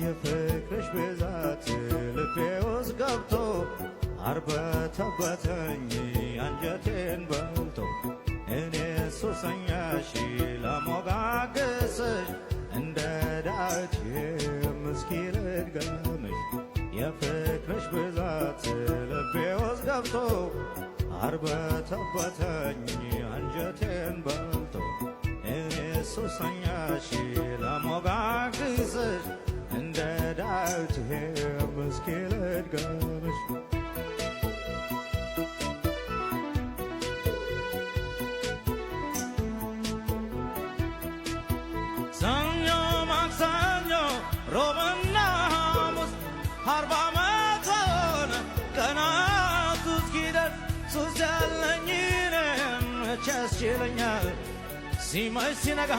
የፍቅርሽ ብዛት ልቤ ውስጥ ገብቶ አርበተበተኝ አንጀቴን በልቶ። እኔ ሱሰኛሽ ለሞጋገስሽ እንደ ዳዊት እስኪ ልድገምሽ። የፍቅርሽ ብዛት ልቤ ውስጥ ገብቶ አርበተበተኝ አንጀቴን በልቶ። እኔ ሱሰኛሽ ለሞጋግስሽ እንደ ዳዊት እስኪ ልድገምሽ። ሰኞ፣ ማክሰኞ፣ ሮብና ሐሙስ 40 ዓመት ሆነ ቀናቱ እስኪደርስ። ሱስ ያለኝ እኔም መቼ ያስችለኛል ሲመሽ ሲነጋ